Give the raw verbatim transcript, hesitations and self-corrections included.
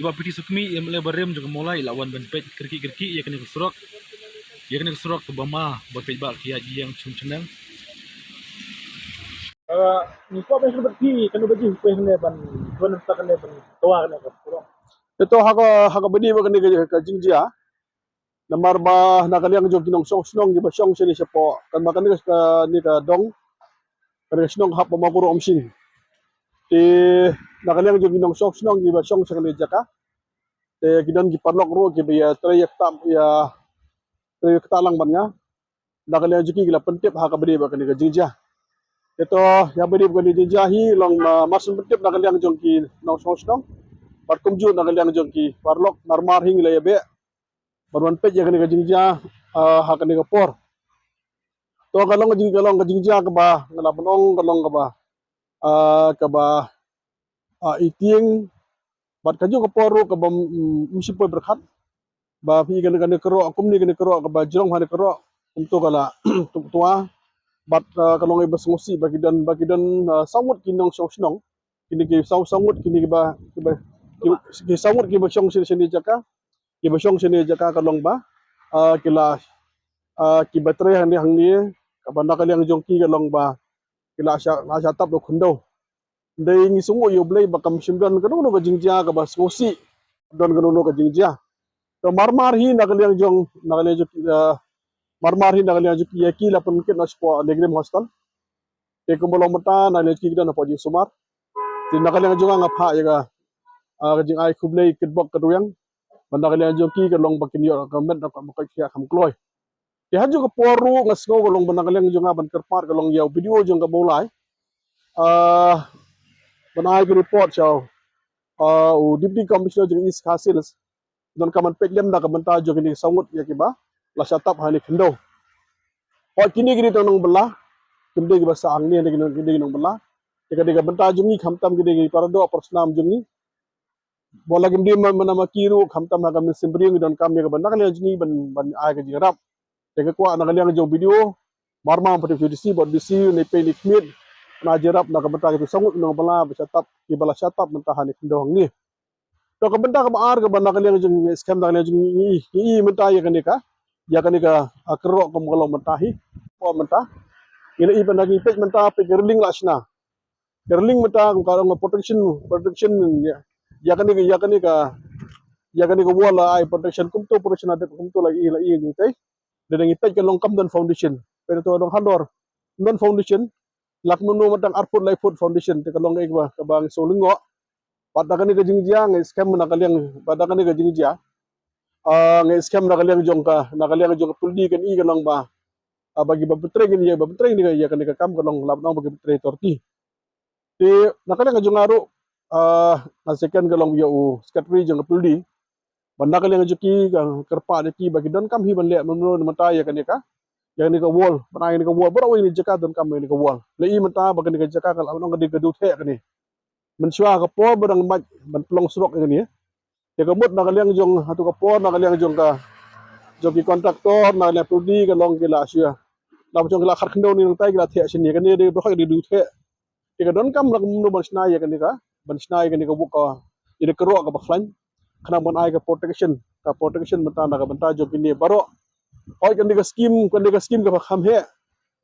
Bah P T Sukmi, M L A barim jong ka Mawlai, i la wan ban peit kyrkieh kyrkieh ïa kane ka surok. Ïa kane ka surok kaba ma, ba peit ba ka ïaid ïeng chum chnang. Ngi kwah ban sngewbha phi, kano ba jingpyntip ban, ban ta kane ban twa kane ka surok. Ito ha ka, ha kaba dei ba kane ka, ka jingjia. Namar ba na ka liang jong ki nongshong shnong kiba shong shane shapoh, kan ba kane ka, kane ka dong, kane ka shnong hap ba ma kuru Umsning. Te na ka liang jong ki nongshong shnong kiba shong shane jaka. Te ki don ki paralok ruh kiba ïa trei ïa ktah, ïa trei ïa ktah lang bad nga. Na ka liang jong ki ki la pyntip ha kaba dei ba kane ka jingjia. Te to ïa ba dei ba kane ka jingjia hi long ma, ma sngewbha pyntip na ka liang jong ki nongshong shnong. Bad kumjuh na ka liang jong ki paralok, mar mar hi ngi la ïa beh ban wan peit ïa kane ka jingjia, ah, ha kane ka por. To ka long ka jing, ka long ka jingjia kaba nga la ban ong ka long kaba, ah, kaba, ah, i tieng bad kajuh ka por ruh kaba, mm, mm, shipoi pyrkhat ba phi kane, kane ka rok, kumne kane ka rok kaba jrong ha kane ka rok, kumto ka la twa. Bad, ah, ka long iba sngewsih ba ki don, ba ki don, ah, saw ngut ki nongshong shnong. Kine ki saw, saw ngut kine kiba, kiba, ki, ki saw ngut kiba shong shane, shane jaka. Kiba shong shane jaka ka long ba, ah, ki la, ah, kiba trei hangne hangne, kaba na ka liang jong ki ka long ba ki la shah, la shah tap da u khyndew. Hynrei ngi sngewnguh ïa U Blei ba kam shym don kano kano ka jingjia kaba sngewsih, don kano kano ka jingjia. To mar mar hi na ka liang jong, na ka liang jong ki, ah, mar mar hi na ka liang jong ki ïa ki la pynkit noh shapoh Negrim Hostel. Te kumba long mynta na ka liang jong ki ki don hapoh jingsumar. Te na ka liang jong nga, nga phah ïa ka, ah, ka jingai khublei kitbok kitrwiang. Ba na ka liang jong ki ka long ba kin ïoh ka met da ka, ba ka khia kham kloi. Te ha juh ka por ruh nga sngew ka long ba na ka liang jong nga ban kyrpad ka long ïa u B D O jong ka Mawlai, ah, ban ai ka report sha u, ah, u Deputy Commissioner jong East Khasi Hills. Donkam ban peit lem na ka bynta jong kine ki saw ngut ïa kiba la shah tap ha kane ka khyndew. Hooid kine ki dei tang nongbylla, kim dei kiba sah hangne, kine ki dei ki nongbylla. Te ka dei ka bynta jong ngi khamtam ki dei ki paradoh parasnam jong ngi. Ba la kim dei man, man ma ki ruh khamtam ha ka mynsiem briew ngi donkam ïa kaba na ka liang jong ngi ban, ban ai ka jingïarap. Te nga kwah na ka liang jong u B D O, mar mar pat u D C bad D C ne pei ne khmied, na jingïarap na ka bynta kito saw ngut nongbylla ba shah tap, kiba la shah tap mynta ha kane ka khyndew hangne. To ka bynta kaba ar kaba na ka liang jong ngi, skhem na ka liang jong ngi, ngi, ngi mynta ïa kane ka, ïa kane ka, ah, ka rok kaba ka long mynta hi. Ko mynta ngi la i bynta ngi peit mynta, peit ka railing la shna. Ka railing mynta ka long protection, protection ïa, ïa kane ka, ïa kane ka, ïa kane ka wall la ai protection, kumto protection hadap kumto la i, la i jingtei. Te ngi peit ka long kam don foundation. Peit to long halor, don foundation. Lak mynno mynta ar foot lai foot foundation, te ka long kaba, kaba ngi shu lyngngoh. Bad na kane ka jingjia ngi skhem na ka liang, bad na kane ka jingjia, ah, ngi skhem na ka liang jong ka, na ka liang jong ka puldi kan i ka long ba, ah, ba kiba pyntrei kan ïa, ba pyntrei ïa kane ka kam ka long lap nong ba ki pyntrei authority. Te na ka liang jong nga ruh, ah, nga second ka long ïa u secretary jong ka puldi. Ba na ka liang jong ki ka kyrpad ïa ki ba ki donkam hi ban leh mynno mynta ïa kane ka, ïa kane ka wall, ban ai kane ka wall, baroh kane jaka donkam ïa kane ka wall. La i mynta ba kane ka jaka ka la long ka dei ka dewtheh kane. Mynshuwa ka por ba dang mait ban pynlong surok ïa kane, te ka mut na ka liang jong, hato ka por na ka liang jong ka, jong ki contractor, na ka liang puldi ka long ki la shu, na ba jong ki la khar khyndew ne nangtai ki la theh shane, kane dei baroh ka dei dewtheh. Te ka donkam la kumno ban shna ïa kane ka, ban shna ïa kane ka wuk ka, ïa ka rok kaba khlaiñ. Khnang ban ai ka protection, ka protection mynta na ka bynta jong kine baroh. Hooid kane ka scheme, kane ka scheme kaba kham heh.